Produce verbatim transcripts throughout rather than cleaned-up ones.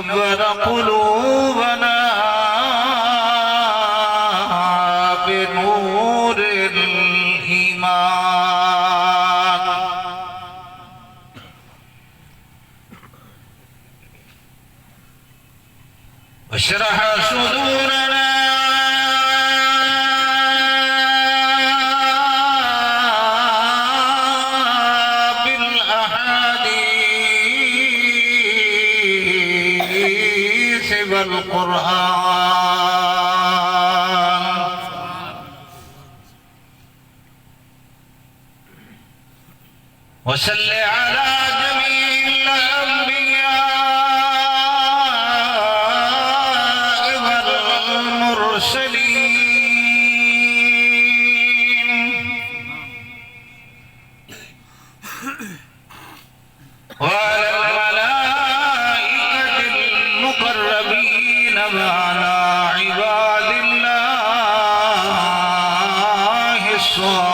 نور قلوبنا بنور الإيمان. واشرح صدورنا بالأحاديث والقرآن. وصل على جميع الأنبياء والمرسلين وعلى الملائكة المقربين وعلى عباد الله الصالحين.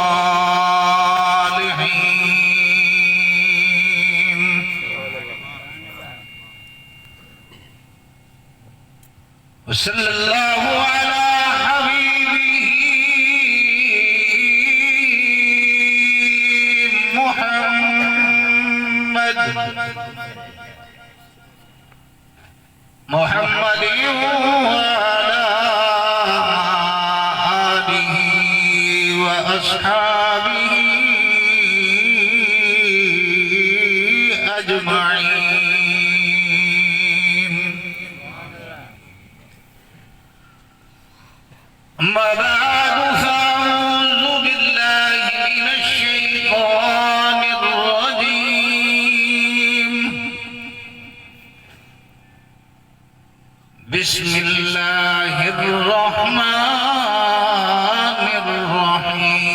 وصلى الله على حبيبه محمد محمد وعلى آله وأصحابه أجمعين. أما بعد، فأعوذ بالله من الشيطان الرجيم. بسم الله الرحمن الرحيم.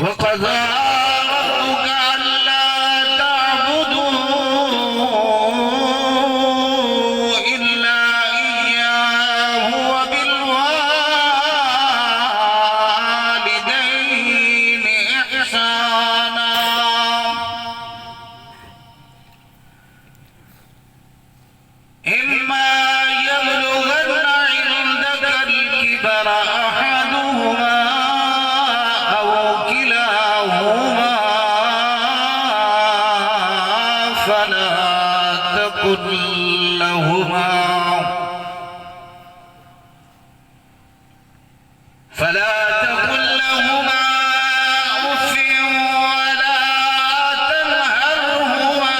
وقضى ربك ألا تعبدوا إلا إياه وبالوالدين إحسانا. إما يبلغن عندك الكبر أحدهما أو كلاهما فلا تقل لهما فلا تقل لهما أف ولا تنهرهما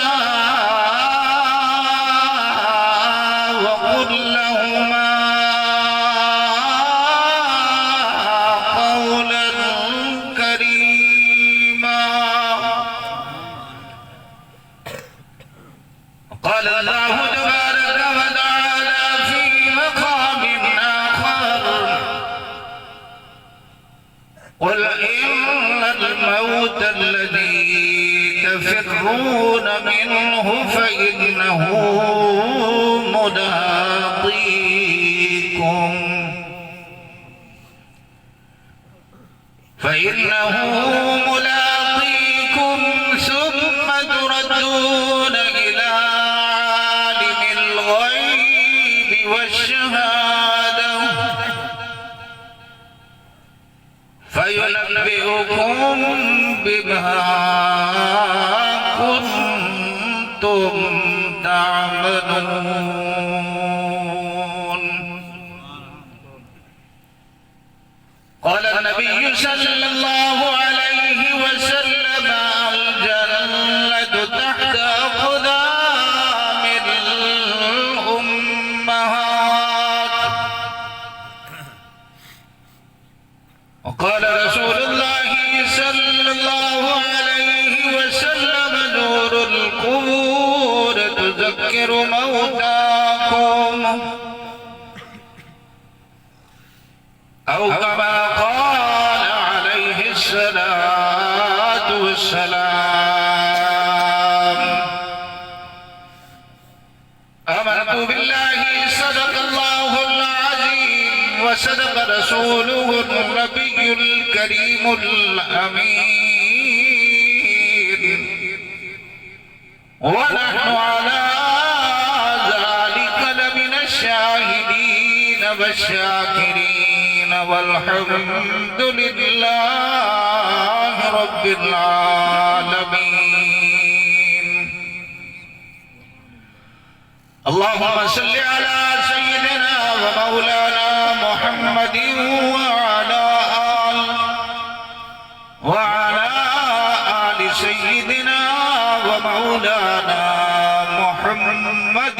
وقل لهما قولا كريما. قال الله تبارك وتعالى في مقام آخر: قل إن الموت الذي تفرون منه فإنه ملاقيكم فإنه ملاقيكم ثم تردون إلى عالم الغيب والشهادة فينبئكم بما كنتم تعملون. قال النبي صلى الله عليه وسلم: الجنة تحت أقدام الأمهات. وقال رسول الله صلى الله عليه وسلم: زوروا القبور تذكر موتاكم. أو كما قال عليه الصلاة والسلام. آمنت بالله، صدق الله العظيم، وصدق رسوله النبي الكريم. الكريم الأمين. ونحن على ذلك لمن الشاهدين والشاكرين، والحمد لله رب العالمين. اللهم صل على سيدنا ومولانا محمد وعلى آل، وعلى آل سيدنا ومولانا محمد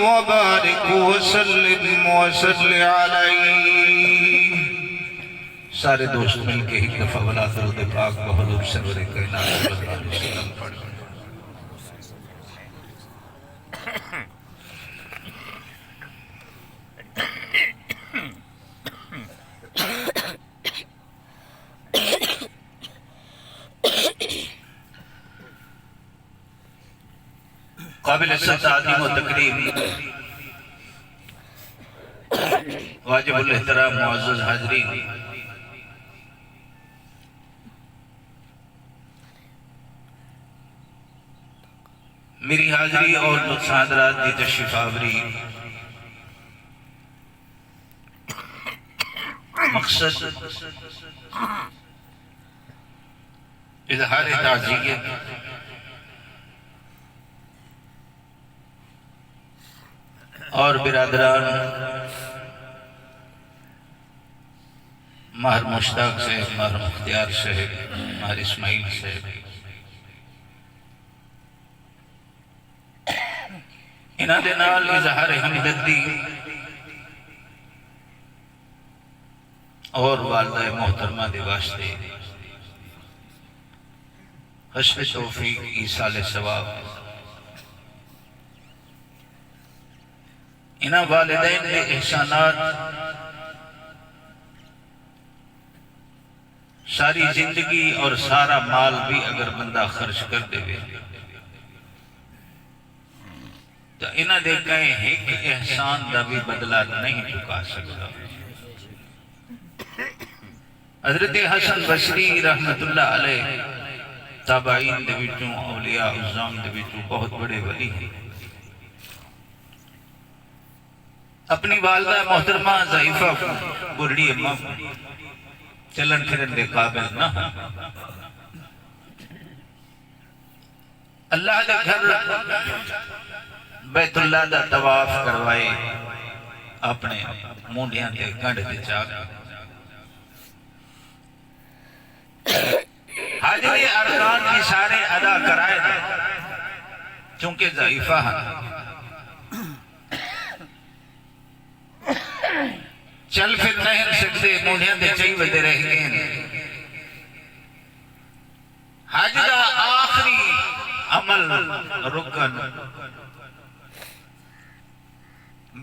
وبارك وسلم وصل عليه۔ سارے دوست مل کے ہک دفعہ ولا درود پاک بحضور سرور کائنات صلی اللہ علیہ وسلم پڑھ لیں۔ قابل عزت تعظیم و تکریم واجب الاحترام معزز حاضرین، میری حاضری اور تساں حضرات دی تشریف آوری مقصد اظہار تعزیت اور برادران ماہر مشتاق صاحب، ماہر مختیار صاحب، ماہر اسماعیل صاحب، انہاں دے نال اظہار ہمدردی اور والدہ محترمہ دے واسطے حشر توفیق، ایصال ثواب۔ انہاں والدین دے احسانات، ساری زندگی اور سارا مال بھی اگر بندہ خرچ کر ݙیوے، تاں انہاں دے کہیں ہک احسان دا بھی بدلہ نہیں چکا سڳدا۔ حضرت حسن بصری رحمت اللہ علیہ تابعین دے وچوں، اولیاء عظام دے وچوں بہت بڑے ولی ہیں۔ اپݨی والدہ محترمہ ضعیفہ کوں، ٻڈھڑی اماں کوں، چلݨ پھرݨ دے قابل نہ ہن۔ اللہ دے گھر بیت اللہ دا طواف کروائے، اپݨے مونڈھیاں تے ڳنڈھ تے چا کے۔ حج دے ارکان وی سارے ادا کرائے ݙتے، چونکہ ضعیفہ ہن۔ چل پھر نہ ہن سڳدے، مونڈھیاں تے چئی ودے رہ ڳئے ہن۔ حج دا آخری عمل، رکن،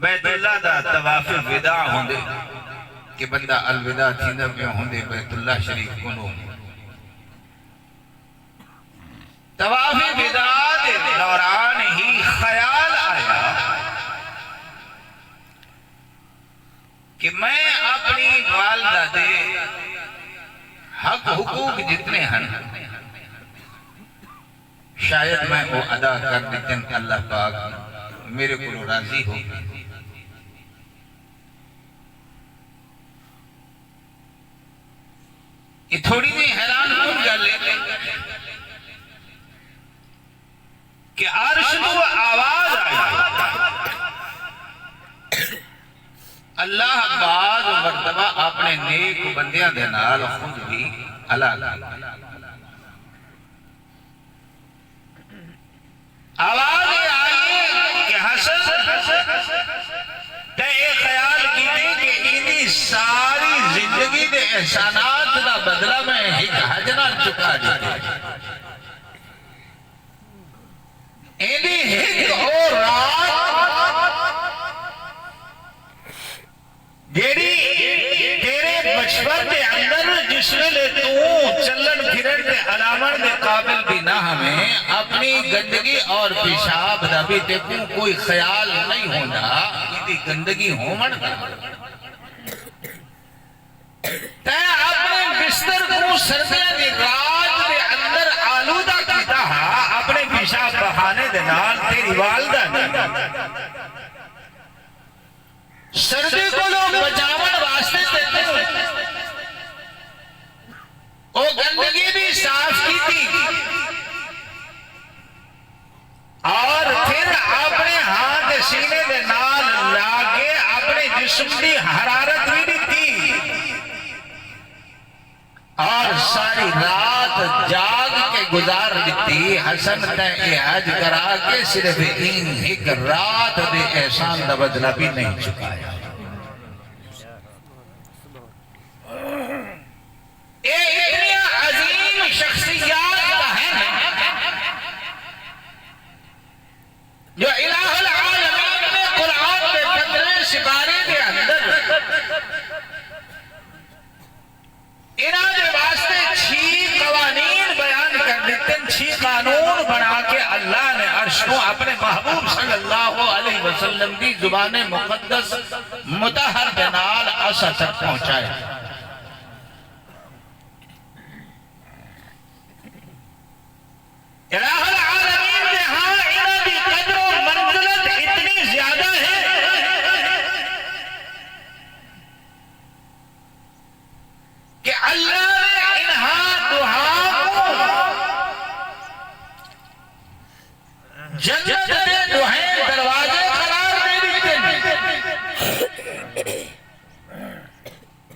بیت اللہ دا طواف وداع ہوندے کہ بندہ الوداع تھیندا پیا ہوندے بیت اللہ شریف کنوں۔ طواف وداع دے دوران ہی خیال آیا کہ میں اپݨی والدہ دے حق حقوق جتنے ہن، شاید میں او ادا کر ݙتن، اللہ پاک میرے کولوں راضی ہو ڳئے۔ اے تھوڑی جئی حیران کن ڳالھ ہے کہ عرش توں آواز آئی۔ اللہ بعض مرتبہ اپݨے نیک بندیاں دے نال خود بھی الا ڳئے۔ آواز اے آئی کہ حسن، تیں اے خیال کیتے کہ ایندی ساری زندگی دے احسانات دا بدلہ میں ہک حج نال چکا ݙتے۔ ایندی ہک او رات جیڑھی تیرے بچپن دے اندر جس ویلے توں چلݨ پھرݨ تے الاوݨ دے قابل بھی نہ ہویں، اپݨی گندگی اور پیشاب دا بھی تیکوں کوئی خیال نہیں ہوندا، ایندی گندگی ہووݨ دا۔ تیں اپݨے بستر سردیاں دی رات دے اندر آلودہ کیتا ہا اپنے پیشاب بہانے دے نال تیری والدہ نے۔ سردی کولوں بچاوݨ واسطے تینوں او گندگی بھی صاف کیتی۔ اور پھر اپنے ہاتھ سینے دے نال لا کے اپنے جسم دی حرارت بھی ݙتی۔ اور ساری رات جاگ کے گزار ݙتی۔ حسن تیں اے حج کرا کے صرف ایں ہک رات دے احسان دا بدلہ بھی نہیں چکایا۔ اے اتنیاں عظیم شخصیات ہن جو الٰہ العالمین نے قرآن دے پندرہیں سپارے دے اندر انہاں دے واسطے چھی قوانین بیان کر ݙتن، چھی قانون بݨا کے اللہ نے عرش توں اپݨے محبوب صلی اللہ علیہ وسلم دی زبان مقدس مطہر دے نال اساں تک پہنچائے۔ الٰہ العالمین دے ہاں انہاں دی قدر و منزلت اتنی زیادہ ہے کہ اللہ نے انہاں ݙوہاں کوں جنت دے ݙوہیں دروازے قرار ݙے ݙتے۔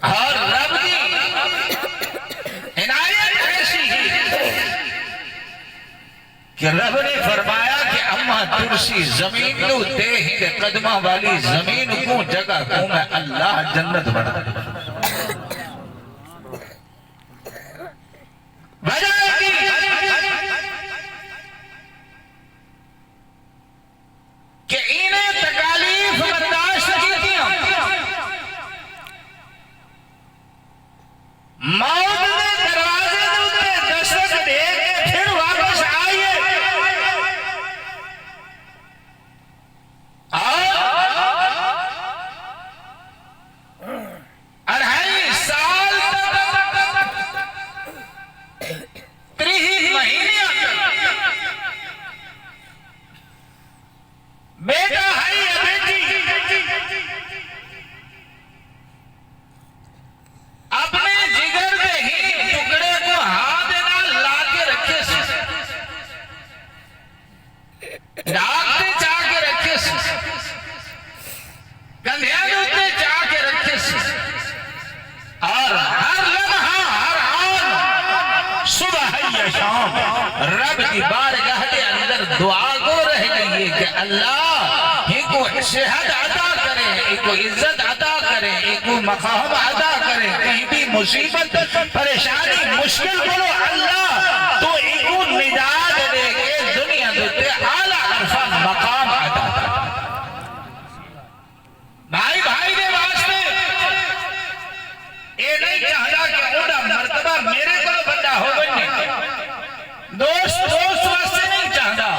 اور رب دی عنایت ایسی ہی کہ رب نے فرمایا کہ اماں ترسی زمین دے اتے ہیندے قدماں والی زمین کوں جگہ کوں میں اللہ جنت بݨا ݙینداں۔ وجہ اے کہ اینے تکالیف برداشت کیتیاں، موت دے دروازے دے اتے دستک ݙے کے پھر واپس آئیے۔ اور اڑھائی سال تک، تریہہ مہینے تک بیٹا ہئی یا بیٹی، اپݨے جگر دے ہی ٹکڑے کوں ہاں دے نال لا کے رکھیسی۔ ݙاکھ تے چا کے رکھیسی، کندھیاں دے اتے چا کے رکھیسی، اور ہر لمحہ، ہر آن، صبح ہئی یا شام، رب دی بارگاہ دے اندر دعا گو رہ ڳئی ہے کہ اللہ ہیکوں صحت عطا کرے، ہیکوں عزت عطا کرے، ہیکوں مقام عطا کرے، کہیں دی مصیبت، پریشانی، مشکل کولو اللہ تو ایکوں نجات ݙے کے دنیا دے اتے اعلیٰ عرفان مقام عطا کر۔ بھائی بھائی دے واسطے اے نہیں چاہندا کہ اوندا مرتبہ میرے کولو وݙا ہو ونڄے۔ دوست دوست واسطے نہیں چاہندا۔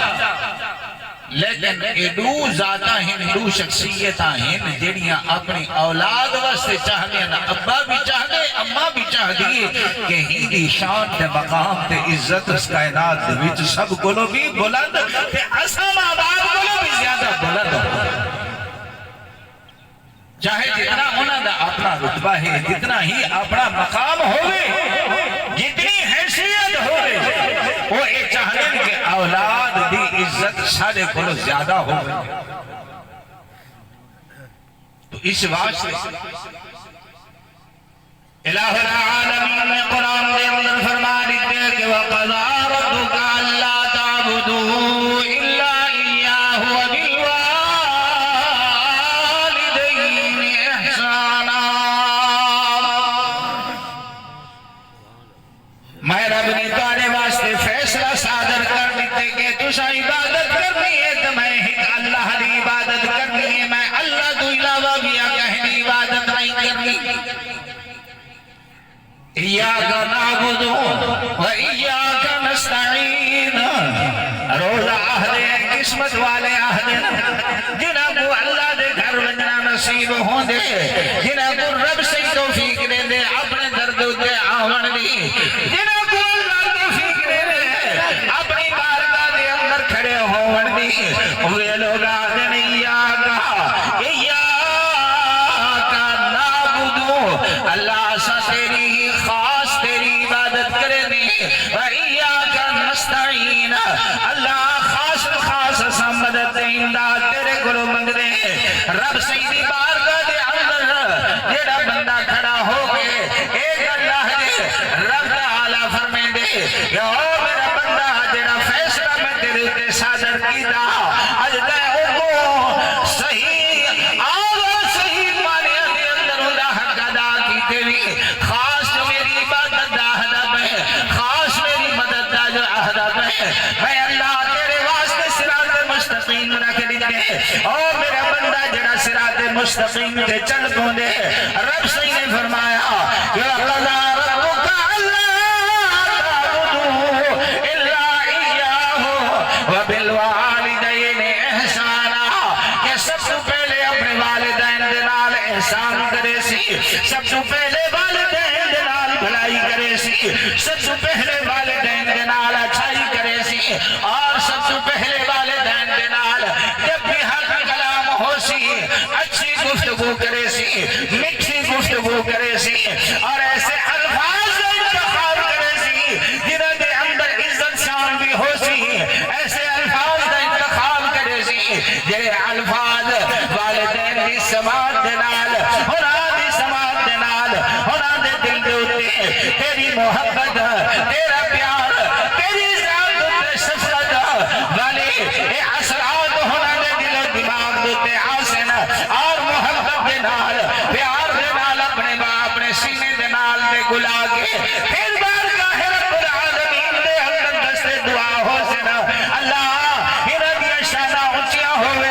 لیکن اے ݙو ذاتاں ہن، ݙو شخصیتاں ہن جیڑھیاں اپݨی اولاد واسطے چاہندیاں، ابا وی چاہندے، اماں وی چاہدی ہے کہ ہیندی شان تے مقام تے عزت اس کائنات دے وچ سب کولوں وی بلند تے اساں ماں باپ کولوں وی زیادہ بلند ہووے۔ چاہے جتنا انہاں دا اپݨا رتبہ ہے، جتنا ہی اپݨا مقام ہووے، جتنی حیثیت ہووے، او اے چاہندن کہ اولاد دی عزت ساݙے کولوں زیادہ ہووے۔ تو اس واسطے الٰہ العالمین نے قرآن دے اندر فرما ݙتے کہ وَقَضَىٰ رَبُّكَ أَلَّا تَعْبُدُوا إِلَّا إِيَّاهُ وَبِالْوَالِدَيْنِ إِحْسَانًا۔ میں رب نے تہاݙے واسطے فیصلہ صادر کر ݙتے کہ تساں عبادت کرنی ہے تے میں ہک اللہ دی عبادت کرنی ہے، میں اللہ توں علاوہ ٻیا کہیں دی عبادت نہیں کرنی۔ إِيَّاكَ نَعْبُدُ وَإِيَّاكَ نَسْتَعِينُ۔ روز آہدے، قسمت والے آہدے، جنہاں کوں اللہ دے گھر ونڄݨا نصیب ہوندے، جنہاں کوں رب سئیں توفیق ݙیندے اپݨے در دے اتے آوݨ دی، جنہاں کوں اللہ دی فکر ہے، اپݨی بارگاہ دے اندر کھڑے ہووݨ دی، اوہے لوگ آہدن، ایاک، ایاک نعبد، اللہ اساں تیری ہی خاص تیری عبادت کریندے، و ایاک نستعین، اللہ خاص خاص اساں مدد تے امداد تیرے کولوں منگدے۔ رب سئیں دی بارگاہ دے اندر جیڑھا بندہ کھڑا ہو کے اے گل آہدے، رب تعالیٰ فرمیندے کہ او میرا بندہ، جیڑھا فیصلہ میں تیرے اتے صادر کیتا، اڄ تیں اوکوں صحیح، آ صحیح معنیٰ دے اندر اوندا حق ادا کیتے وی، خاص جو میری عبادت دا آہدا پئے، خاص میری مدد دا جو آہدا پئے، میں اللہ تیرے واسطے صراط مستقیم رکھ ݙتے۔ او میرا بندہ جیڑھا صراط مستقیم تے چل پوندے، رب سئیں نے فرمایا کہ وقضى ربك ألا تعبدوا إلا إياه وبالوالدين إحسانا، کہ سب توں پہلے اپݨے والدین دے نال احسان کریسی، سب توں پہلے والدین دے نال بھلائی کریسی، سب توں پہلے والدین دے نال اچھائی کریسی، اور سب توں پہلے والدین دے نال جب بھی حق کلام ہوسی، اچھی گفتگو کریسی، میٹھی گفتگو کریسی، اور ایسے الفاظ دا انتخاب کریسی جنہاں دے اندر عزت شان بھی ہوسی، ایسے الفاظ دا انتخاب کریسی جیڑھے الفاظ والدین دی سماعت دے نال، انہاں دی سماعت دے نال، انہاں دے دل دے اتے تیری محبت، تیرا پیار، تیری ذات اتے شفقت والے اے اثرات انہاں دے دل و دماغ دے اتے آسن، اور محبت دے نال، پیار دے نال اپݨے با-، اپݨے سینے دے نال تے گلا کے پھر بارگاہ رب العالمین دے اندر دست دعا ہوسن۔ اللہ، انہاں دیاں شاناں اچیاں ہوون،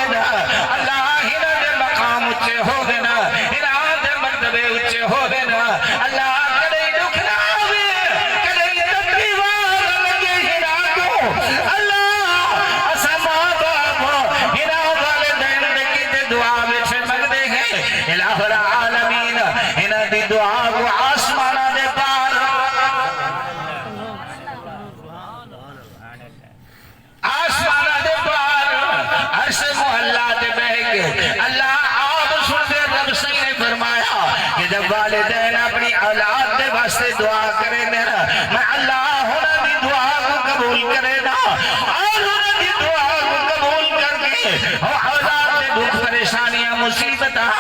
اللہ، انہاں دے مقام اچے ہوون، انہاں دے مرتبے اچے ہوون۔ اللہ، کݙے ݙکھ نہ آوے، کݙے تکلیف نہ لڳے انہاں کوں۔ اللہ، اساں ماں باپ، انہاں والدین دے کیتے دعا وچ منگدے ہیں۔ الٰہ العالمین، انہاں دی دعا کوں آسماناں دے پار، آسماناں دے پار، عرش معلیٰ تے ٻہہ کے اللہ آپ سݨدے۔ رب سئیں نے فرمایا کہ جب والدین اپݨی اولاد دے واسطے دعا کریندن، میں اللہ انہاں دی دعا کوں قبول کرینداں، اور انہاں دی دعا کوں قبول کر کے او اولاد دے ݙکھ، پریشانیاں، مصیبتاں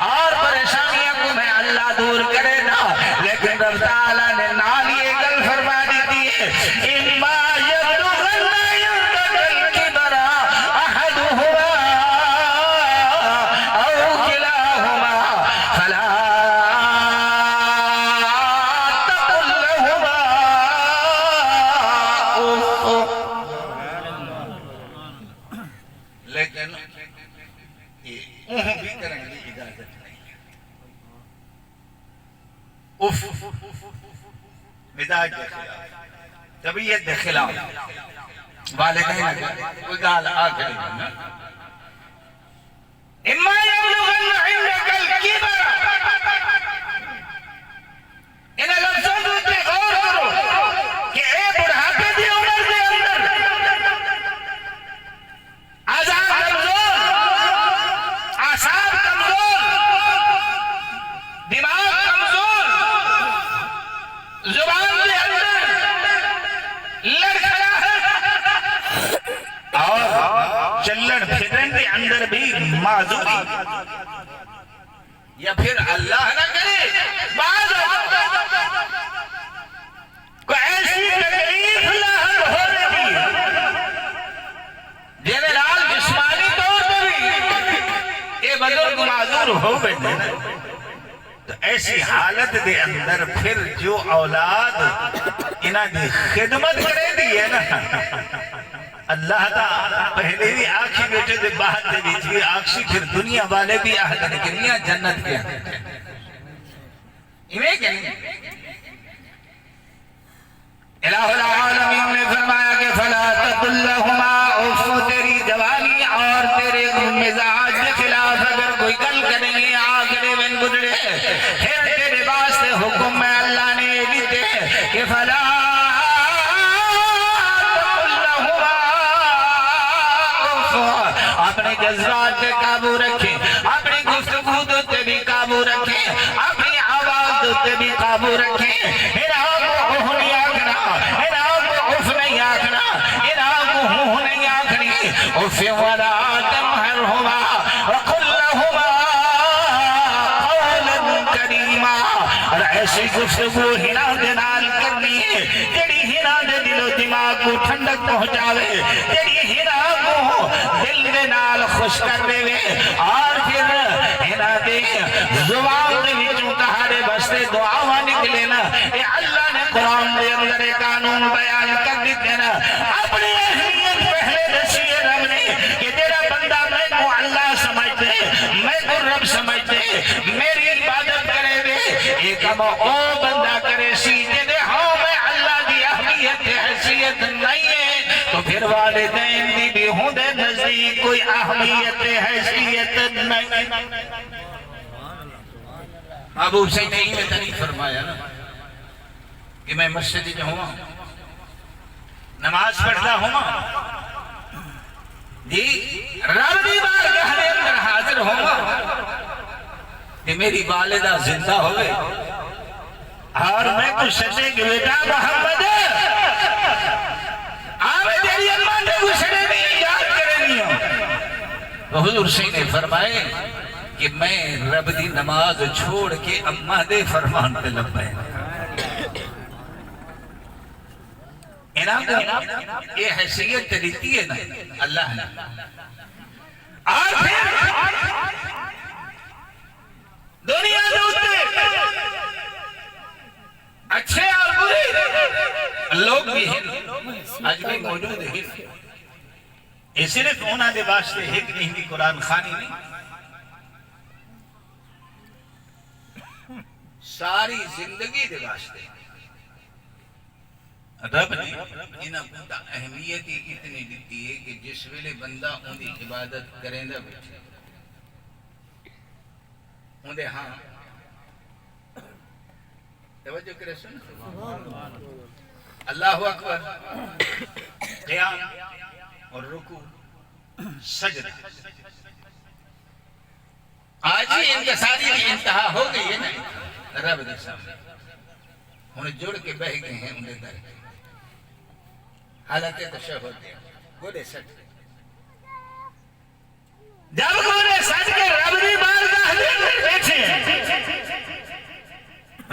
اور پریشانیاں کوں میں اللہ دور کرینداں۔ لیکن رب تعالیٰ نے نال ہی اے گل فرما ݙتی ہے، إما يبلغن عندك الكبر أحدهما أو كلاهما فلا تقل لهما أف۔ لیکن اے اونہہ وی کرݨ دی اجازت نہیں۔ اف، مزاج دے خلاف، طبیعت دے خلاف، والدین اڳوں کوئی ڳالھ آکھݨی نہیں۔ إما يبلغن عندك الكبر، انہاں لفظاں دے اتے غور کرو کہ اے بڑھاپے دی عمر دے اندر اعضاء کمزور، اعصاب کمزور، دماغ کمزور، زبان دے اندر لڑکھڑاہٹ اور چلݨ پھرݨ دے اندر بھی معذوری۔ یا پھر اللہ نہ کرے، بعض اوقات کوئی ایسی تکلیف لاحق ہووے گی، جیندے نال جسمانی طور تے وی اے بزرگ معذور ہووے گے۔ تو ایسی حالت دے اندر پھر جو اولاد انہاں دی خدمت کریندی ہے نا، اللہ تاں پہلے وی آکھی ٻیٹھے تے بعد دے وچ وی آکھسی، پھر دنیا والے وی آہدن کہ میاں جنت پیا۔ ایویں کہ نہیں؟ الٰہ العالمین نے فرمایا کہ فلا تقل لهما اف، تیری جوانی اور تیرے مزاج کے خلاف اگر کوئی گل کریں گے، آ کرے ون گزرے، پھر تیرے واسطے حکم میں اللہ نے ݙتے۔ کہ فلا تقل لهما اف، اپݨے جذبات تے قابو رکھیں، اپݨی گفتگو دے اتے بھی قابو رکھیں، اپݨی آواز دے اتے بھی قابو رکھیں۔ انہاں کوں اوہ نہیں آکھݨا، انہاں کوں اف نہیں آکھݨا، انہاں کوں ہوں نہیں آکھݨی۔ اف ولا تنهرهما وقل لهما قولا كريما۔ اور ایسی گفتگو ہناں دے نال کرنی ہے جیڑھی ہناں دے دل و دماغ کوں ٹھنڈک پہنچاوے، جیڑھی ہناں کوں دل دے نال خوش کر ݙیوے۔ اور پھر ہناں دی زبان دے وچوں تہاݙے واسطے دعاواں نکلن۔ اے اللہ نے قرآن دے اندر اے قانون بیان کر ݙتے نا۔ اپݨی اہمیت پہلے ݙسی ہے رب نے کہ جیڑھا بندہ میکوں اللہ سمجھ دے، میکوں رب سمجھ دے، میری عبادت کرے وے، اے کم او بندہ کرے سی جیندے ہاں میں اللہ دی اہمیت تے حیثیت نہیں ہے، تو پھر والدین دی بھی ہوندے نزدیک کوئی اہمیت تے حیثیت نہیں۔ محبوب سائیں نے ایویں تے نہیں فرمایا نا کہ میں مسجد وچ ہوواں، نماز پڑھدا ہوواں، جی، رب دی بارگاہ دے اندر حاضر ہوواں تے میری والدہ زندہ ہووے اور میکوں سݙے کہ بیٹا محمد، آوے تیری اماں تیکوں سݙیندی ہے، یاد کریندی ہے۔ تو حضور سائیں نے فرمائے کہ میں رب دی نماز چھوڑ کے اماں دے فرمان تے لبیک۔ انہاں کوں اے حیثیت تے ݙتی ہے نا اللہ نے۔ اور پھر دنیا دے اتے اچھے اور برے لوگ بھی ہیں، اڄ بھی موجود ہیں۔ اے صرف انہاں دے واسطے ہک ݙینہہ دی قرآن خوانی نہیں، ساری زندگی دے واسطے۔ رب نے انہاں کوں تاں اہمیت ہی اتنی ݙتی ہے کہ جس ویلے بندہ اوندی عبادت کریندا ٻیٹھے، اوندے ہاں توجہ کرے سن۔ اللہ اکبر، قیام اور رکوع، سجدہ۔ آج ہی انکساری دی انتہا ہو گئی ہے نا رب دے سامنے۔ ہن جڑ کے بہہ گئے ہیں اوندے در تے۔ حالت تشہد دے گوݙے سٹ۔ جب گوݙے سٹ کے رب دی بارگاہ دے اندر بیٹھے ہیں،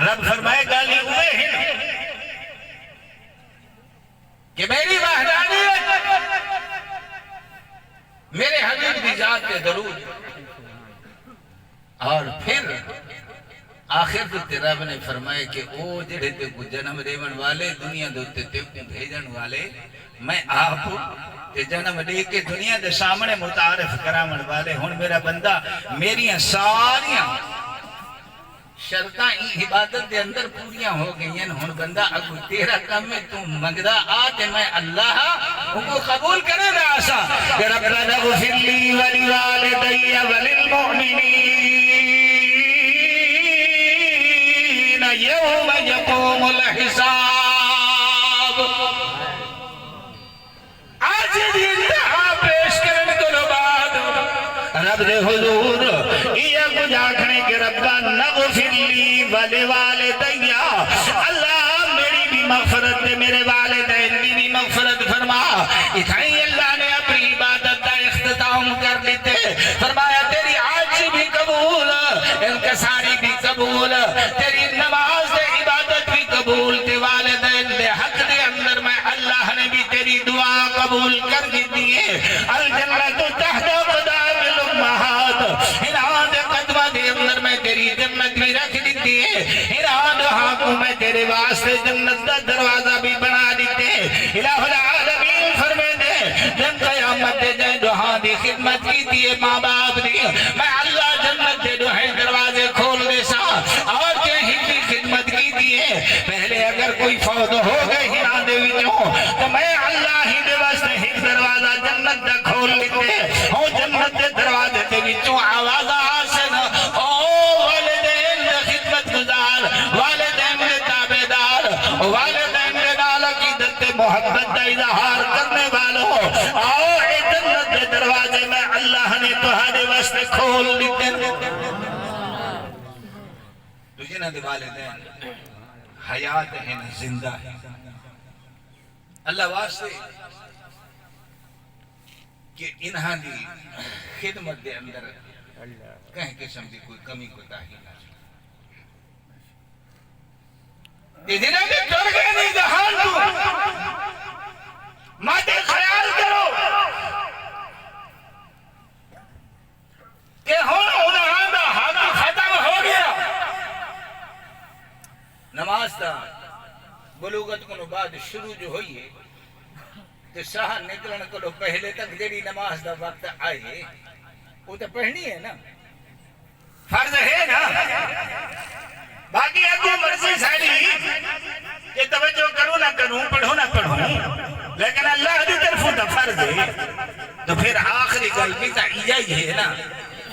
رب فرمائے، ڳالھیں اوہے ہن کہ میری وحدانیت، میرے حبیب دی ذات تے درود۔ اور پھر آخر دے اتے رب نے فرمایا کہ او جڑے تیکوں جنم ݙیوݨ والے، دنیا دے اتے تیکوں بھیجݨ والے، میں آپ تے جنم ݙے کے دنیا دے سامݨے متعارف کراوݨ والے۔ ہݨ میرا بندہ، میریاں ساریاں شرطاں ایں عبادت دے اندر پوریاں ہو ڳئین۔ ہݨ بندہ اڳوں تیرا کم ہے، توں منگدا آ تے میں اللہ اوکوں قبول کریندا آساں کہ ربنا اغفر لی ولوالدی وللمؤمنین یوم یقوم الحساب۔ عرض دی انتہا پیش کرݨ کنوں بعد رب دے حضور ایہا کجھ آکھݨے کہ ربنا اغفر لی ولوالدی، اللہ میری بھی مغفرت تے میرے والدین دی بھی مغفرت فرما۔ اتھائیں اللہ نے اپݨی عبادت دا اختتام کر ݙتے۔ فرمایا، تیری عاجزی بھی قبول، انکساری بھی قبول، تیری نماز تے عبادت بھی قبول، تے والدین دے حق دے اندر میں اللہ نے بھی تیری دعا قبول کر ݙتی ہے۔ الجنۃ تحت اقدام الامہات، انہاں دے قدماں دے اندر میں تیری جنت بھی رکھ ݙتی ہے۔ انہاں ݙوہاں کوں میں تیرے واسطے جنت دا دروازہ بھی بݨا ݙتے۔ الہ العالمین فرمیندے، ݙینہہ قیامت دے جئیں ݙوہاں دی خدمت کیتی ہے ماں باپ دی، میں اللہ جنت دے ݙوہیں دروازے کھول ݙیساں۔ اور جئیں ہک دی خدمت کیتی ہے، پہلے اگر کوئی فوت ہو ڳئے ہناں دے وچوں، تو میں اللہ ہی دے واسطے ہک دروازہ جنت دا کھول ݙتے۔ ہوں جنت دے دروازے دے وچوں آوازاں آسن، او والدین دے خدمت گزار، والدین دے تابعدار، او محبت دا اظہار کرنے والو، آؤ، اے جنت دے دروازے میں اللہ نے تہاݙے واسطے کھول ݙتے۔ تو جنہاں دے والدین حیات ہن، زندہ ہن، اللہ واسطے کہ انہاں دی خدمت دے اندر کہیں قسم دی کوئی کمی کوتاہی نہ تھی۔ تے جنہاں دے ٹر ڳئے نے جہان توں، ماتے خیال کرو کہ ہݨ انہاں دا حق ختم ہو ڳیا۔ نماز تاں بلوغت کنوں بعد شروع جو ہوئی ہے، تے ساہ نکلݨ کنوں پہلے تک جیڑھی نماز دا وقت آئے، او تاں پڑھݨی ہے نا، فرض ہے نا۔ باقی اڳوں مرضی ساݙی کہ توجہ کروں نہ کروں، پڑھوں نہ پڑھوں، لیکن اللہ دی طرفوں تاں فرض ہے۔ تو پھر آخری ڳالھ وی تاں ایہا ہی ہے نا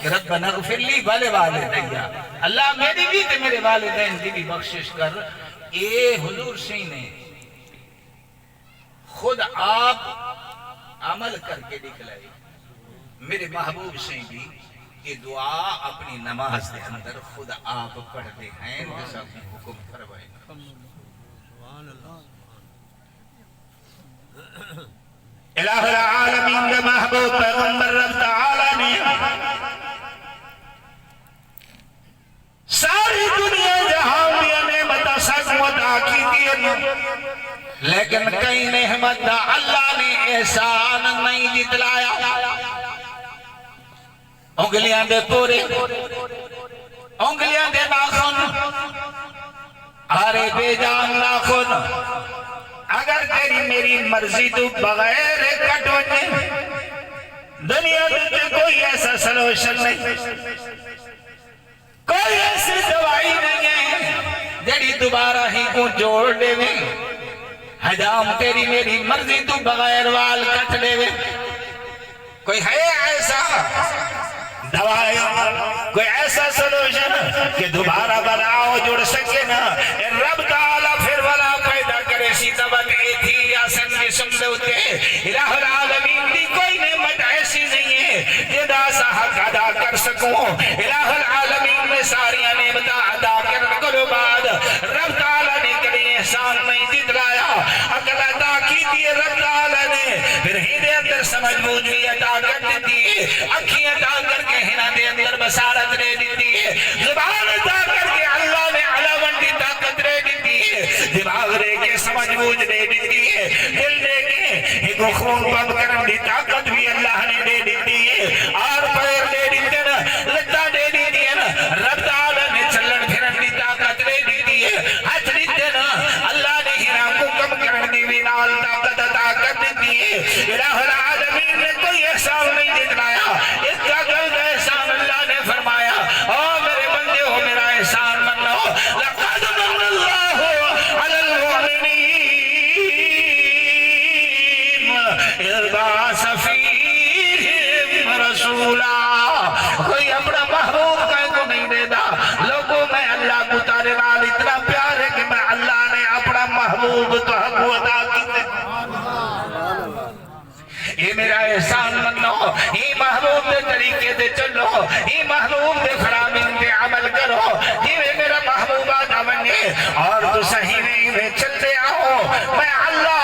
کہ ربنا اغفر لی ولوالدی، اللہ میری بھی تے میرے والدین دی بھی بخشش کر۔ اے حضور سئیں نے خود آپ عمل کر کے ݙکھلائے۔ میرے محبوب سئیں دی اے دعا اپݨی نماز دے اندر خود آپ پڑھدے ہن تے ساکوں حکم فرمائے۔ الہ العالمین دے محبوب پیغمبر، رب تعالیٰ نے ساری دنیا جہان دیاں نعمتاں ساکوں عطا کیتیاں، لیکن کہیں نعمت دا اللہ نے احسان نہیں جتلایا۔ انگلیاں دے پورے، انگلیاں دے ناخن، آرے بے جان ناخن، اگر تیری میری مرضی توں بغیر کٹ ونڄن، دنیا دے تے کوئی ایسا سلوشن نہیں۔ کوئی ایسی دوائی نہیں ہے جیڑھی دوبارہ ہی کوں جوڑ ݙیوے۔ حجام تیری میری مرضی توں بغیر وال کٹ ݙیوے۔ کوئی ہے ایسا دوائی، کوئی ایسا سولوشن کہ دوبارہ ولا او جڑ سکے نا؟ اے رب تعالیٰ پھر ولا پیدا کرے سی تاں وت ایتھی آسن جسم دے اتے۔ الہ العالمین دی کوئی نعمت ایسی نہیں ہے جیندا اساں حق ادا کر سکوں۔ الہ العالمین نے ساریاں نعمتاں ادا کرݨ کنوں بعد رب تعالیٰ نے کݙی احسان نہیں جتلایا۔ عقل عطا کیتی ہے رب تعالیٰ نے، پھر ہیندے اندر سمجھ بوجھ وی عطا کر ݙتی ہے، اکھیں عطا کر کے ہناں دے اندر بصارت ݙے ݙتی ہے، زبان عطا کر کے اللہ نے الاوݨ دی طاقت ݙے ݙتی ہے، دماغ ݙے کے سمجھ بوجھ ݙے ݙتی ہے، دل ݙے کے ہک خون پمپ کرݨ دی طاقت وی اللہ نے ݙے ݙتی ہے، آر پیر ݙے ݙتے ن، لتاں ݙے ݙتیاں ن، رب تعالیٰ نے چلݨ پھرݨ دی طاقت ݙے ݙتی ہے، ہتھ ݙتے ن، اللہ نے ہناں کوں کم کرݨ دی وی نال طاقت عطا کر ݙتی ہے۔ الہ العالمین نے کوئی احسان نہیں جتلایا، اک اڳل دا احسان اللہ نے فرمایا، او میرے بندیو، میرا احسان منو، لقد من اللہ علی المؤمنین اذ بعث فیہم رسولا۔ کوئی اپݨا محبوب کہیں کوں نہیں ݙیندا۔ لوگو، میں اللہ کوں تہاݙے نال اتنا پیار ہے کہ میں اللہ نے اپݨا محبوب تہاکوں عطا کیتے۔ اے میرا احسان منو، ایں محبوب دے طریقے تے چلو، ایں محبوب دے فرامین تے عمل کرو، جیویں میرا محبوب آہدا ونڄے اور تساں ایویں ایویں چلدے آؤ۔ میں اللہ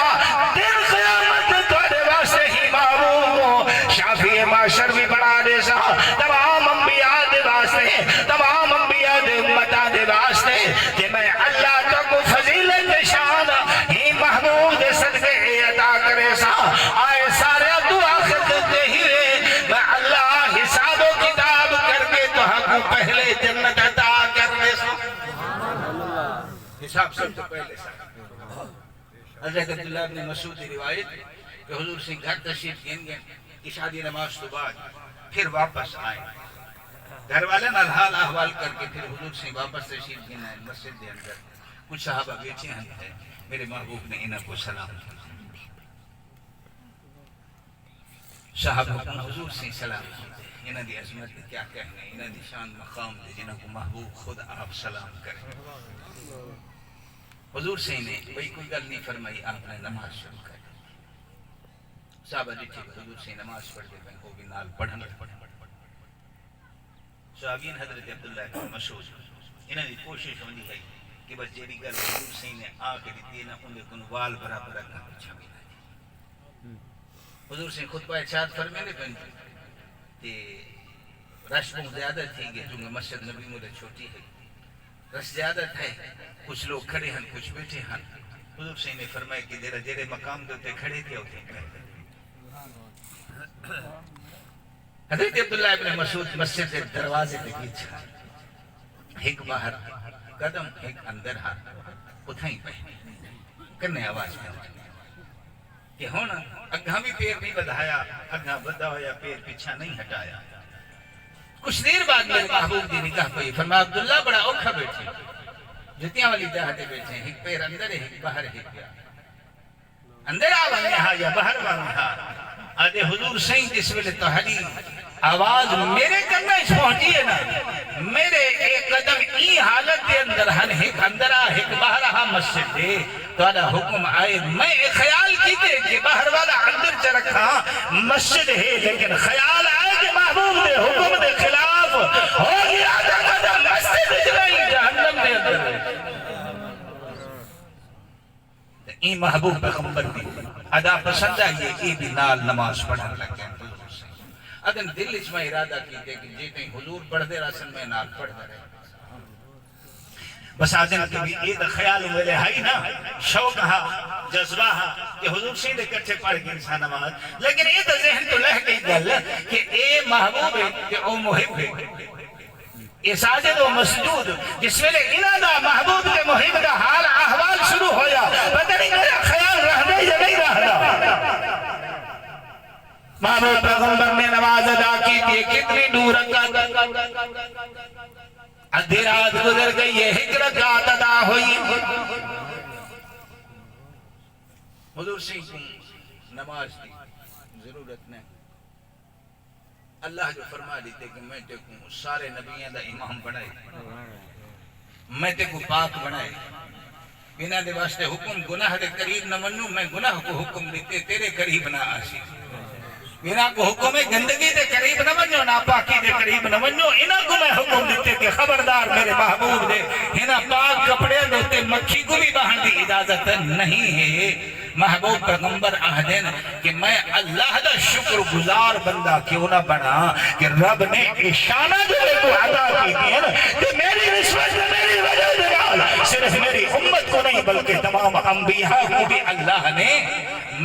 دن قیامت تہاݙے واسطے ہی محبوب ہوں، شافع محشر وی بݨا ݙیساں تمام انبیاء دے واسطے، تمام انبیاء دے امتاں دے واسطے، تے میں اللہ تہاکوں فضیلت شان ہی محبوب دے صدقے اے عطا کریساں۔ آئے سارے دعا خدمت دے ہیوے، میں اللہ حساب و کتاب کر کے تہاکوں پہلے جنت عطا کر ݙیساں۔ حساب سب توں پہلے سا۔ حضرت عبداللہ ابن مسعود دی روایت کہ حضور سئیں گھر تشریف گھن ڳئے، عشاء دی نماز توں بعد پھر واپس آئے۔ گھر والے نال حال احوال کر کے پھر حضور سئیں واپس تشریف گھن آئے مسجد دے اندر۔ کچھ صحابہ ٻیٹھے ہن تے میرے محبوب نے انہاں کوں سلام کیتا۔ صحابہ کوں حضور سئیں سلام کیتے۔ انہاں دی عظمت دے کیا کہنے، انہاں دی شان مقام دے جنہاں کوں محبوب خود آپ سلام کرے۔ حضور سئیں نے ٻئی کوئی ڳالھ نی فرمائی، آپ نے نماز شروع کر ݙتی۔ صحابہ ݙٹھے حضور سئیں نماز پڑھدے پئن، او وی نال پڑھݨ لڳے۔ صحابین حضرت عبداللہ ابن مسعود، انہاں دی کوشش ہوندی ہئی کہ بس جیڑھی ڳالھ حضور سئیں نے آ کے ݙتی ہے نا، اوندے کوں وال برابر اڳاں پچھاں وی نہ تھی۔ حضور سئیں خطبہ ارشاد فرمیندے پئن تے رش ٻہوں زیادہ تھی ڳئے، چونکہ مسجد نبی مولے چھوٹی ہئی، رش زیادہ تھئے، کجھ لوک کھڑے ہن، کجھ ٻیٹھے ہن۔ حضور سئیں نے فرمایا کہ جیڑھا جیڑھے مقام دے اتے کھڑے تھیا، اتھے ٻہہ۔ حضرت عبداللہ ابن مسعود مسجد دے دروازے دے وچ ہن، ہک ٻاہر قدم، ہک اندر ہا، اتھائیں پئے کنے آواز پئی کہ ہݨ اڳاں وی پیر نی ودھایا، اڳاں ودھا ہویا پیر پچھاں نئیں ہٹایا۔ کجھ دیر بعد میرے محبوب دی نگاہ پئی، فرمایا، عبداللہ بڑا اوکھا ٻیٹھے، جتیاں والی جاہ تے ٻیٹھے، ہک پیر اندر ہے، ہک ٻاہر ہے پیا۔ اندر آ ونڄے ہا یا ٻاہر ونڄے ہا؟ آہدے حضور سئیں، جس ویلے تہاݙی آواز میرے کناں اچ پہنچی ہے نا، میرے اے قدم ایں حالت دے اندر ہن، ہک اندر آ، ہک ٻاہر آ، مسجد دے۔ تہاݙا حکم آئے، میں اے خیال کیتے کہ ٻاہر والا اندر چ رکھاں، مسجد ہے، لیکن خیال آئے کہ محبوب دے حکم دے خلاف ہو ڳیا، تے قدم مسجد وچ نہیں، جہنم دے اندر ہے۔ تے ایں محبوب پیغمبر دی ادا پسند آئی ہے، اے بھی نال نماز پڑھݨ لڳ ڳئے۔ اڳوں دل اچ میں ارادہ کیتے کہ جے تئیں حضور پڑھدے رہسن، میں نال پڑھدا رہساں۔ بس آہدن کہ بھی اے تاں خیال ویلے ہئی نا، شوق ہا، جذبہ ہا کہ حضور سئیں دے کٹھے پڑھ گھنساں نماز، لیکن اے تاں ذہن توں لہہ ڳئی ڳالھ کہ اے محبوب ہے تے او محب ہے۔ اے ساجد و مسجود، جس ویلے انہاں دا محبوب تے محب دا حال احوال شروع ہویا، پتہ نہیں میرا خیال رہدا یا نہیں رہدا۔ محبوب پیغمبر نے نماز ادا کیتی، کتنی ݙو رکعت؟ ادھی رات گزر ڳئی ہے، ہک رکعت ادا ہوئی۔ حضور سئیں کوں نماز دی ضرورت نہیں۔ اللہ جو فرما ݙتے کہ میں تیکوں سارے نبیاں دا امام بݨائے، میں تیکوں پاک بݨائے، انہاں دے واسطے حکم گناہ دے قریب نہ ونڄو، میں گناہ کوں حکم ݙتے تیرے قریب نہ آسی۔ انہاں کوں حکم ہے گندگی دے قریب نہ ونڄو، ناپاکی دے قریب نہ ونڄو، انہاں کوں میں حکم ݙتے کہ خبردار میرے محبوب دے انہاں پاک کپڑیاں دے اتے مکھی کوں وی ٻہݨ دی اجازت نہیں ہے۔ محبوب پیغمبر آہدن کہ میں اللہ دا شکر گزار بندہ کیوں نہ بݨاں کہ رب نے اے شاناں جو میکوں عطا کیتیاں تے میری نسبت تے میری وجہ دے نال صرف میری امت کوں نہیں بلکہ تمام انبیاء کوں بھی اللہ نے،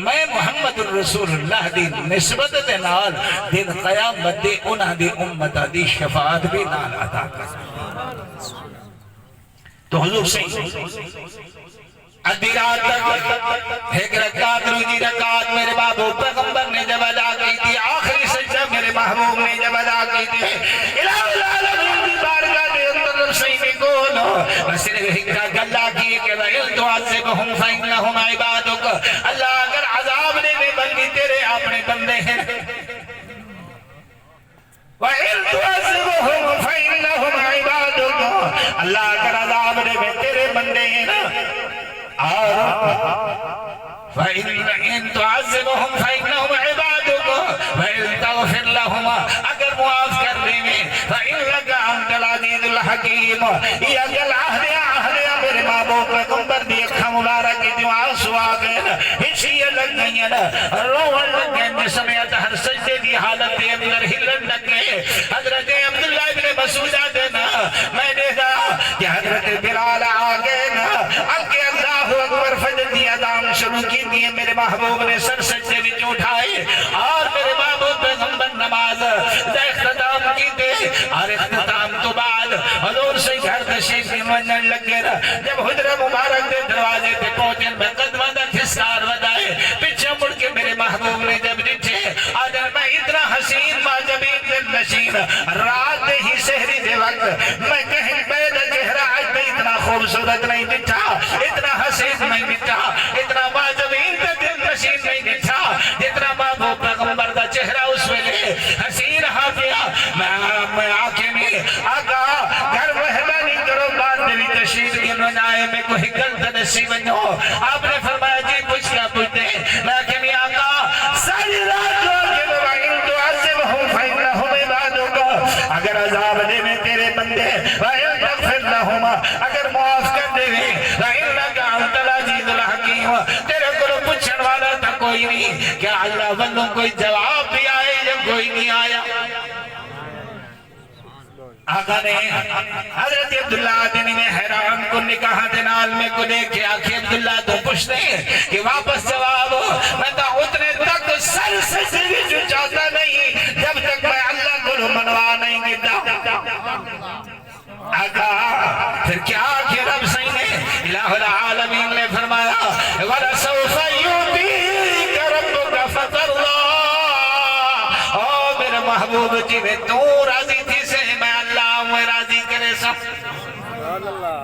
میں محمد الرسول اللہ دی نسبت دے نال دن قیامت دے انہاں دی امتاں دی شفاعت بھی نال عطا کر۔ تو حضور سئیں ادھی رات تک ہک رکعت، ݙوجھی رکعت میرے محبوب پیغمبر نے جب ادا کیتی، آخری سجدہ میرے محبوب نے جب ادا کیتے، الٰہ العالمین دی بارگاہ دے اندر سئیں دے کول بس صرف ہک گل آکھی کہ وَإِن تُعَذِّبْهُمْ فَإِنَّهُمْ عِبَادُكَ، اللہ اگر عذاب ݙیویں بلکہ تیرے اپݨے بندے ہیں۔ وَإِن تُعَذِّبْهُمْ فَإِنَّهُمْ عِبَادُكَ، اللہ اگر عذاب ݙیویں تیرے بندے ہیں نا۔ اور فَإِنْ، إِنْ تُعَذِّبْهُمْ فَإِنَّهُمْ عِبَادُكَ وَإِنْ تَغْفِرْ لَهُمْ، اگر معاف کر ݙیویں، فَإِنَّكَ أَنْتَ الْعَزِيزُ الْحَكِيمُ۔ یہ گل آہدیاں آہدیاں میرے محبوب پیغمبر دی اکھاں مبارک وچوں آنسو آ ڳئے، ہچھیاں لڳ ڳئیاں، رووݨ لڳ ڳئے، جسم اطہر سجدے دی حالت دے اندر ہلݨ لڳ ڳئے۔ حضرت عبداللہ ابن مسعود آہدن، میں ݙیہدا کہ حضرت بلال آ ڳئے نا، اڳے اللہ اکبر فجر دی اذان شروع کیتی ہے، میرے محبوب نے سر سجدے وچوں اٹھائے اور میرے محبوب پیغمبر نماز دا اختتام کیتے اور اختتام تو بعد حضور سئیں گھر تشریف ونڄݨ لڳے نا۔ جب حجرہ مبارک دے دروازے تے پہنچن، میں قدماں دا کھسکار ودھائے، پچھے مڑ کے میرے محبوب نے جب ݙٹھے، آہدن میں اتنا حسین ماجبین دل نشین، رات دے ہی سحری دے وقت میں کہیں ٻئے دا چہرہ اڄ تئیں اتنا خوبصورت نہیں ݙٹھا، اتنا حسین نہیں ݙٹھا، اتنا ماجبین تے دل نشین نہیں ݙٹھا، جتنا محبوب پیغمبر دا چہرہ اس ویلے حسین ہا پیا۔ میں، میں آکھے نے، آقا، گھر مہربانی کرو، بعد دے وی تشریف گھن ونڄائے، میکوں ہک گل تے ݙس، پچھی ونڄو۔ آپ نے فرمایا، جی پچھیا پچھدے، میں آکھیا، میاں آقا، ساری رات دعا کیتے، وَإِن تُعَذِّبْهُمْ فَإِنَّهُمْ عِبَادُكَ، اگر عذاب ݙیویں تیرے بندے، وَإِن تَغْفِرْ لَهُمْ، اگر معاف کر ݙیویں، فَإِنَّكَ أَنْتَ الْعَزِيزُ الْحَكِيمُ، تیرے کولوں پچھݨ والا تاں کوئی نہیں، کیا اللہ ولوں کوئی جواب بھی آئے یا کوئی نہیں آیا؟ آقا نے حضرت عبداللہ دے نویں حیران کوں نگاہاں دے نال میکوں ݙیکھ کے آکھے، عبداللہ توں پچھدے کہ واپس جواب، میں تاں اتنے تک سر سجدے وچ چاہتا نہیں جب تک میں اللہ کولوں منوا نہیں گھدا۔ آقا پھر کیا آکھے رب سائیں نے؟ الہ العالمین نے فرمایا، وَلَسَوْفَ يُعْطِيكَ رَبُّكَ فَتَرْضَىٰ، او میرے محبوب، جیویں توں راضی تھیسیں، میں اللہ اونویں راضی کریساں۔ سبحان اللہ۔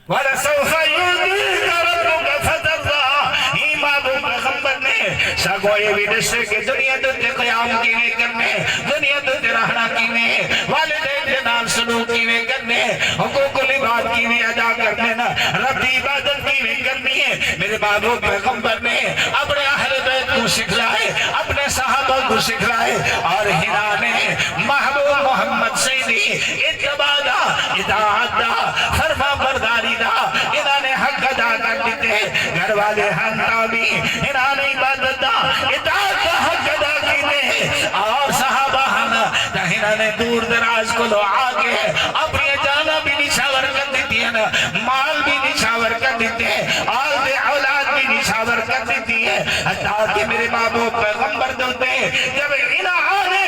وَلَسَوْفَ يُعْطِيكَ رَبُّكَ فَتَرْضَىٰ، ایں محبوب پیغمبر نے ساکوں اے وی ݙسے کہ دنیا دے اُتے قیام کیویں کرݨے، دنیا دے اُتے رہݨا کیویں، والدین دے نال سلوک کیویں کرݨے، حقوق العباد کیویں ادا کرݨے نا، رب دی عبادت کیویں کرݨی ہے۔ میرے محبوب پیغمبر نے اپݨے اہل بیت کوں سکھلائے، اپݨے صحابہ کوں سکھلائے، اور ہناں نے محبوب محمد سئیں دی اتباع دا، اطاعت دا، فرما برداری دا انہاں نے حق ادا کر ݙتے۔ گھر والے ہن تاں وی انہاں نے عبادت دا، اطاعت دا حق ادا کیتے۔ اور صحابہ ہن تاں انہاں نے دور دراز کولوں آ کے اپݨیاں جاناں بھی نچھاور کر ݙتیاں، مال بھی نچھاور کر ݙتے، آل تے اولاد بھی نچھاور کر ݙتی ہے۔ حتیٰ کہ میرے محبوب پیغمبر دے اُتے جب انہاں نے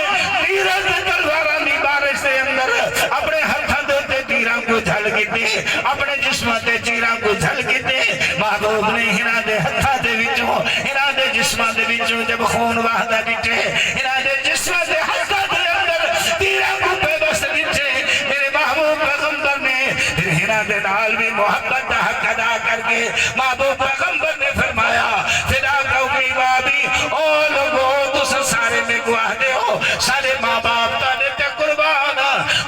تیراں تے تلواراں دی بارش دے اندر اپݨے ہتھاں دے اُتے تیراں کوں جھل گھدے، اپݨے جسماں تے تیراں کوں جھل گھدے، محبوب نے انہاں دے ہتھاں دے وچوں، انہاں دے جسماں دے وچوں جب خون وہدا ݙٹھے، انہاں دے جسماں دے ہتھاں دے اندر تیراں کوں پئے وسدا ݙٹھے، میرے محبوب پیغمبر نے پھر انہاں دے نال بھی محبت دا حق ادا کر کے محبوب پیغمبر نے فرمایا، فداک امی و ابی، او لوگو، تساں سارے میکوں آہدے ہو، سارے ماں باپ تہاݙے تے قربان،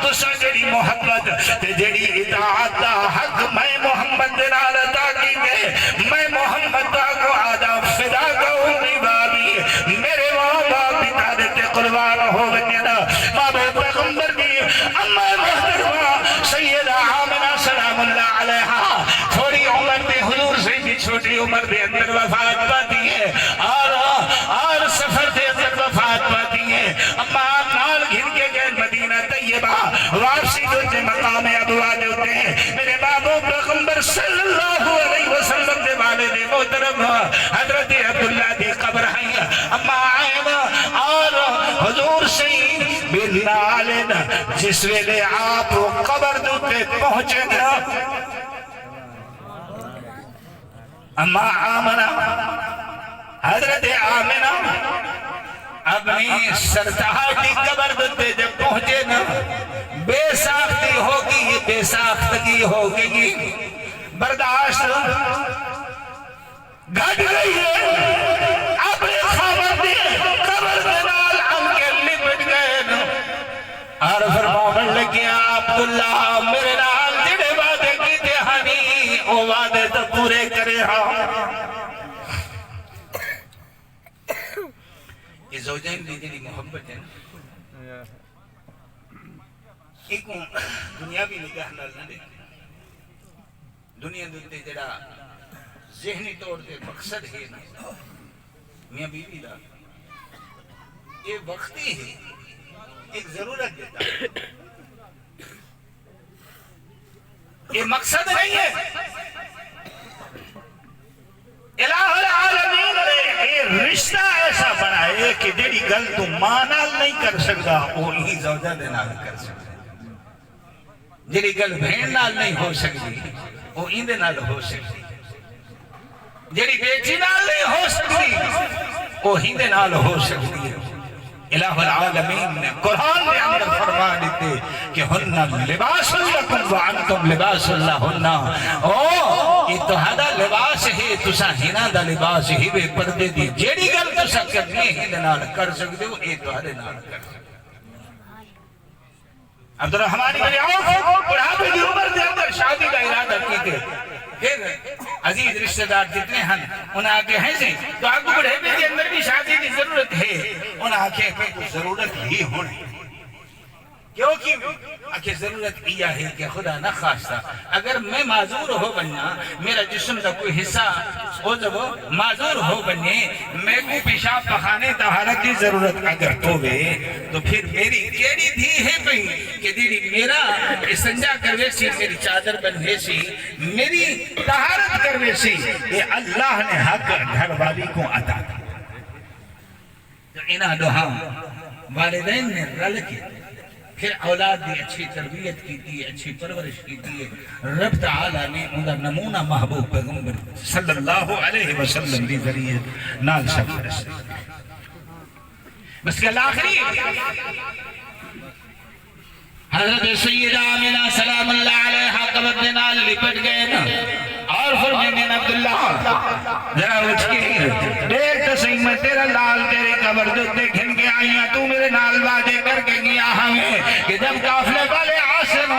تساں جیڑھی محبت تے جیڑھی اطاعت دا حق میں محمد دے نال ادا کیتے، میں محمد تہاکوں آہداں، فداک امی و ابی، میرے ماں باپ بھی تہاݙے تے قربان ہو ونڄن۔ محبوب پیغمبر دی اماں محترمہ سیدہ آمنہ سلام اللہ علیہا تھوڑی عمر دے، حضور سئیں دی چھوٹی عمر دے اندر وفات پاتی ہے، اور، اور سفر دے اندر وفات پاتی ہے۔ اماں آپ نال گھن کے ڳئے مدینہ طیبہ، واپسی دے اُتے مقام ابوا دے اُتے میرے محبوب پیغمبر صلی اللہ علیہ وسلم دے والد محترم حضرت عبداللہ دی قبر ہئی۔ اماں آئن اور حضور سئیں بھی نال ہن۔ جس ویلے آپ قبر دے اُتے پہنچن، اماں آمنہ، حضرت آمنہ اپݨی سرتاج دی قبر دے اُتے جب پہنچن، بے ساختی ہو ڳئی، بے ساختگی ہو ڳئی، برداشت گھٹ ڳئی ہے۔ اپݨے خاوند دی قبر دے نال آن کے لپٹ ڳئے ہن۔ اور فرماون لڳے، عبداللہ، میرے نال جیڑھے وعدے کیتے ہن، او وعدے تاں پورے کرے ہاں۔ اے زوجین دی جیڑھی محبت ہے نا، ایکوں دنیاوی نگاہ نال نہ ݙیکھو۔ دنیا دے اُتے جیڑھا ذہنی طور تے مقصد ہے نا، میاں بیوی دا، اے وقتی ہے، ایک ضرورت دیتا ہے۔ اے مقصد نہیں ہے۔ الہ العالمین نے اے رشتہ ایسا بݨائے کہ جیڑھی ڳل توں ماں نال نہیں کر سڳدا، او ایں زوجہ دے نال کر سڳدا۔ جیڑھی ڳل بھیݨ نال نہیں ہو سڳدی، او ایندے نال ہو سڳدی۔ جیڑھی بیٹی نال نہیں ہو سڳدی، او ایندے نال ہو سڳدی ہے۔ الہ العالمین نے قرآن دے اندر فرما ݙتے کہ ہن لباس لکم وانتم لباس لہن۔ او، اے تہاݙا لباس ہے، تساں انہاں دا لباس ہیوے۔ پردے دی جیڑھی ڳل تساں کرݨی ہے، ایندے نال کر سڳدے ہو، اے تہاݙے نال کر سڳدے۔ عبدالرحمن بن عوف بڑھاپے دی عمر دے اندر شادی دا ارادہ کیتے۔ پھر عزیز رشتہ دار جتنے ہن، انہاں آکھیا، ہیں سئیں، تہاکوں بڑھیپے دے اندر وی شادی دی ضرورت ہے؟ انہاں آکھیا، میکوں ضرورت ہی ہن ہے۔ کیوں؟ کیوں؟ آکھیا، ضرورت ایہا ہے کہ خدا نخواستہ اگر میں معذور ہو ونڄاں، میرا جسم دا کوئی حصہ، عضو معذور ہو ونڄے، میکوں پیشاب پخانے طہارت دی ضرورت اگر پووے، تو پھر میری کیڑھی دھی ہے پئی کہ جیڑھی میرا استنجا کرویسی، میری چادر بنھویسی، میری طہارت کرویسی؟ اے اللہ نے حق گھر والی کوں عطا کیتا۔ تو انہاں ݙوہاں والدین نے رل کے پھر اولاد دی اچھی تربیت کیتی ہے، اچھی پرورش کیتی ہے۔ رب تعالیٰ نے اوندا نمونہ محبوب پیغمبر صلی اللہ علیہ وسلم دے ذریعے نال سب رسے۔ بس ڳالھ آخری، حضرت سیدہ آمنہ سلام اللہ علیہا قبر دے نال لپٹ ڳئے نا، اور فرمیندے نے، عبداللہ، ذرا اٹھ کے ݙیکھ تاں سہی، میں تیرا لال تیری قبر دے اتے گھن کے آئی ہاں، توں میرے نال وعدے کر کے ڳیا ہاویں کہ جب قافلے والے آسن،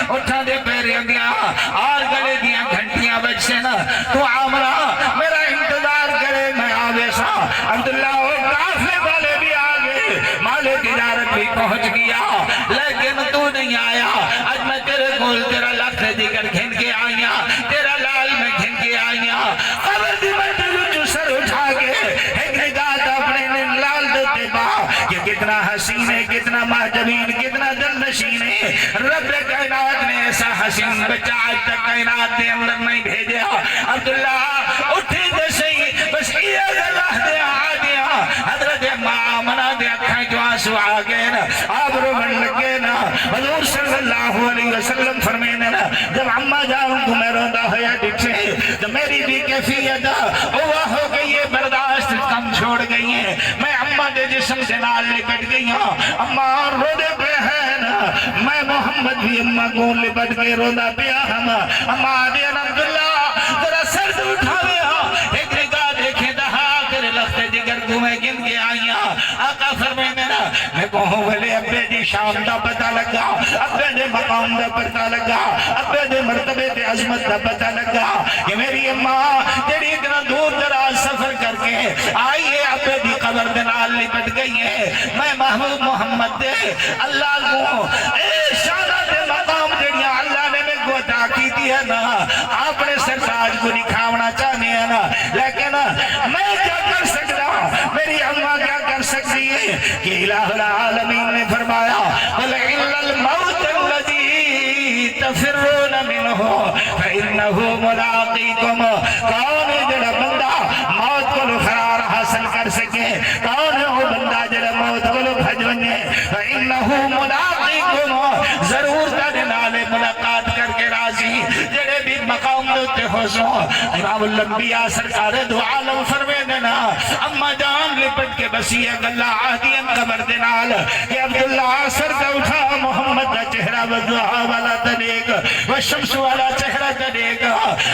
اٹھاں دے پیریاں دیاں اور گلے دیاں گھنٹیاں بجسن، توں آمنہ میرا انتظار کرے، میں آ ویساں۔ عبداللہ، او قافلے والے بھی آ گئے، مال تجارت بھی پہنچ گیا، لیکن تو نہیں آیا۔ اڄ میں تیرے کول تیرا لخت جگر گھن کے آئی ہاں، تیرا لال میں گھن کے آئی ہاں۔ قبر دی مٹی وچوں سر اٹھا کے ہک نگاہ تاں اپݨے نال دے اتے پا کہ کتنا حسین ہے، کتنا ماہ جبین، کتنا دل نشین ہے۔ رب کائنات نے ایسا حسین بچہ اڄ تک کائنات دے اندر نہیں بھیجا۔ عبداللہ، اٹھی تے سہی، بس ایہا ڳالھ آہدیاں آہدیاں حضرت اماں آمنہ دے اکھاں چوں آنسو آ ڳئے نا، آپ رووݨ لڳے نا۔ حضور صلی اللہ علیہ وسلم فرمیندے نا، جب اماں جان کوں میں روندا ہویا ݙٹھے، تو میری بھی کیفیت اوہا ہو ڳئی ہے، برداشت کم چھوڑ ڳئی ہے۔ میں اماں دے جسم دے نال لپٹ ڳئی ہاں۔ اماں روندے پئے ہن۔ میں محمد بھی اماں کوں لپٹ کے روندا پیا ہم۔ اماں آہدیاں، عبداللہ، ذرا سر توں اٹھاوے ہا، ہک نگاہ ݙیکھیں تاں ہا، تیرے لخت جگر کوں میں گھن کے آئی ہاں۔ آقا فرمیندے نا، میکوں ہوں ویلے ابے دی شان دا پتہ لڳا، ابے دے مقام دا پتہ لڳا، ابے دے مرتبے تے عظمت دا پتہ لڳا کہ میری اماں جیڑھی اتنا دور دراز سفر کر کے آئی ہے، ابے دی قبر دے نال لپٹ ڳئی ہے۔ میں محبوب محمد دے اللہ کوں اے شاناں تے مقام جیڑھیاں اللہ نے میکوں عطا کیتی ہے نا، اپݨے سرتاج کوں ݙکھاوݨا چاہندی ہاں نا، لیکن میں کیا کر سڳدا؟ میری اماں کیا کر سڳدی ہے؟ کہ الٰہ العالمین نے فرمایا، "قل إن الموت الذي تفرون منه فإنه ملاقيكم۔" کون ہے جڑا بندہ موت کولوں فرار حاصل کر سڳے؟ کون ہے او بندہ جڑا موت کولوں بھڄ ونڄے؟ فإنه ملاقيكم، ضرور تہاݙے نال ملاقات کر کے راضی۔ جڑے بھی مقام دے اتے ہوسو، امام الانبیاء سرکار دو عالم فرمیندے نا، اماں جان لپٹ کے بس ایہا ڳالھاں آہدیاں قبر دے نال کہ عبداللہ، سر تاں اٹھا، محمد دا چہرہ والضحیٰ والا تاں ݙیکھ، والشمس والا چہرہ تاں ݙیکھ۔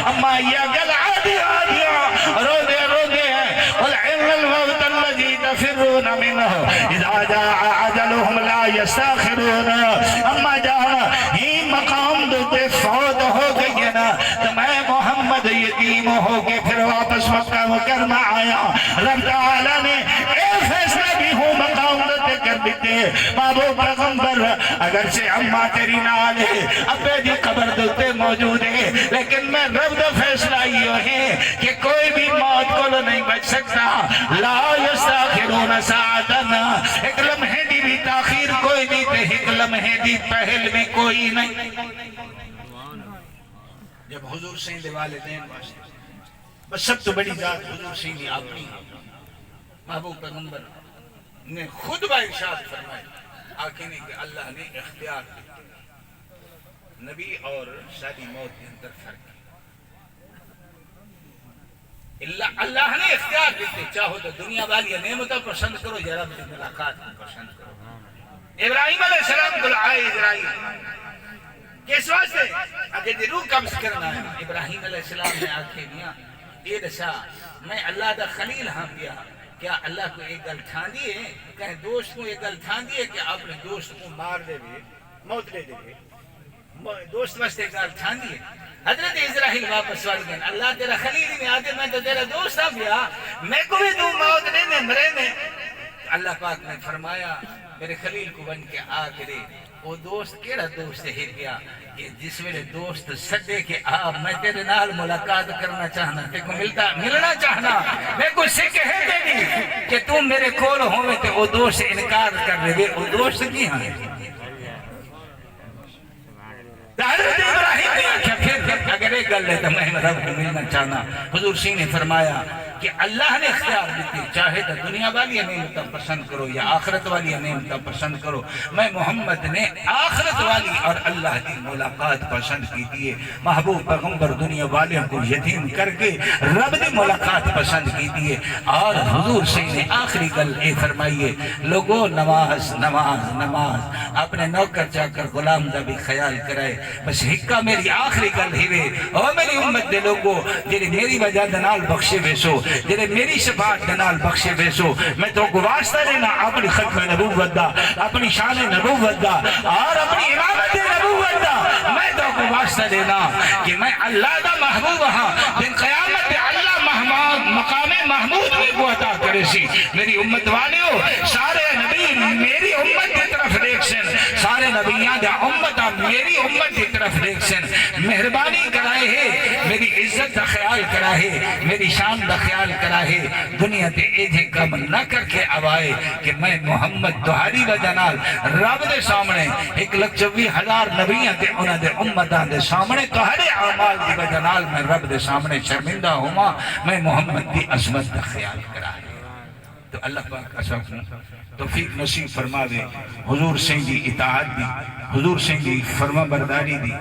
اماں ایہا ڳالھ آہدیاں آہدیاں روندے روندے ہیں، قل إن الموت الذي تفرون منه إذا جاء أجلهم لا يستأخرون۔ اماں جان، ایں مقام دے اتے فوت ہو ڳئی ہے نا، تے میں محمد یتیم ہو کے پھر واپس مکہ مکرمہ آیا۔ رب تعالیٰ نے اے فیصلہ بھی ہوں مقام دے اتے کر ݙتے۔ محبوب پیغمبر، اگرچہ اماں تیری نال ہے، ابے دی قبر دے اتے موجود ہے، لیکن میں رب دا فیصلہ ایہو ہے کہ کوئی بھی موت کولوں نہیں بچ سڳدا۔ لا يستأخرون ساعة، ہک لمحے دی بھی تاخیر کوئی نہیں تے ہک لمحے دی پہل بھی کوئی نہیں۔ جب حضور سئیں دے والدین واسطے، بس سب توں بڑی ذات حضور سئیں دی اپݨی ہے۔ محبوب پیغمبر نے خود با ارشاد فرمایا، آکھے نے کہ اللہ نے اختیار ݙتا۔ نبی اور ساݙی موت دے اندر فرق ہے۔ اللہ، اللہ نے اختیار ݙتے، چاہو تاں دنیا والی نعمتاں پسند کرو یا رب دی ملاقات کوں پسند کرو۔ ابراہیم علیہ السلام کول آئے عزرائیل، کس واسطے؟ آکھے جی روح قبض کرݨ آیا۔ ابراہیم علیہ السلام نے آکھے، میاں، اے ݙسا، میں اللہ دا خلیل ہاں پیا، کیا اللہ کوں اے ڳالھ ٹھاندی ہے؟ کہیں دوست کوں اے ڳالھ ٹھاندی ہے کہ اپݨے دوست کوں مار ݙیوے، موت ݙے ݙیوے؟ دوست واسطے ڳالھ ٹھاندی ہے۔ حضرت عزرائیل واپس ول ڳئن، اللہ تیرا خلیل ہی میں آدھے، میں تو تیرا دوست ہاں پیا، میکوں وی توں موت ݙیندے مرے میں۔ اللہ پاک نے فرمایا، میرے خلیل کو ونڄ کے آ کرے۔ او دوست کیڑا دوست ہے پیا کہ جس ویلے دوست سݙے کہ آ، میں تیرے نال ملاقات کرنا چاہنا، تیکوں ملتا، ملنا چاہنا، میکوں سک ہے تیری کہ توں میرے کول ہوویں تے او دوست انکار کر ݙیوے، او دوست کی ہاں؟ تے حضرت ابراہیم نے آکھیا، پھر اگر اے ڳل ہے تاں میں رب کوں ملنا چاہنا۔ حضور سئیں نے فرمایا کہ اللہ نے اختیار ݙتے، چاہے تاں دنیا والیاں نعمتاں پسند کرو یا آخرت والیاں نعمتاں پسند کرو۔ میں محمد نے آخرت والی اور اللہ دی ملاقات پسند کیتی ہے۔ محبوب پیغمبر دنیا والیاں کوں یتیم کر کے رب دی ملاقات پسند کیتی ہے۔ اور حضور سئیں نے آخری ڳل اے فرمائی ہے، لوگو، نماز، نماز، نماز، اپݨے نوکر چاکر غلام دا وی خیال کرائے۔ بس ہکا میری آخری ڳل ہیوے، او میری امت دے لوگو، جڑے میری وجہ دے نال بخشے ویسو، جڑے میری شفاعت دے نال بخشے ویسو، میں تہاکوں واسطہ ݙینا اپݨی ختم نبوت دا، اپݨی شان نبوت دا اور اپݨی امامت نبوت دا۔ میں تہاکوں واسطہ ݙینا کہ میں اللہ دا محبوب ہاں، دن قیامت دے اللہ مہما-، مقام محمود میکوں عطا کریسی۔ میری امت والیو، سارے نبی میری امت دی طرف ݙیکھسن، سارے نبیاں دیاں امتاں میری امت دی طرف ݙیکھسن۔ مہربانی کرائے ہے، میری عزت دا خیال کرائے، میری شان دا خیال کرائے۔ دنیا تے ایجھے کم نہ کر کے آوائے کہ میں محمد تہاݙی وجہ نال رب دے سامݨے، ہک لکھ چووی ہزار نبیاں تے انہاں دے امتاں دے سامݨے تہاݙے اعمال دی وجہ نال میں رب دے سامݨے شرمندہ ہوواں۔ میں محمد دی عظمت دا خیال کرائے۔ تو اللہ پاک اساں کوں توفیق نصیب فرماوے حضور سئیں دی اطاعت دی، حضور سئیں دی فرما برداری دی،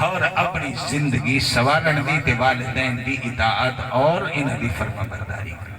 اور اپݨی زندگی سنوارݨ دی تے والدین دی اطاعت اور انہاں دی فرما برداری کرݨ۔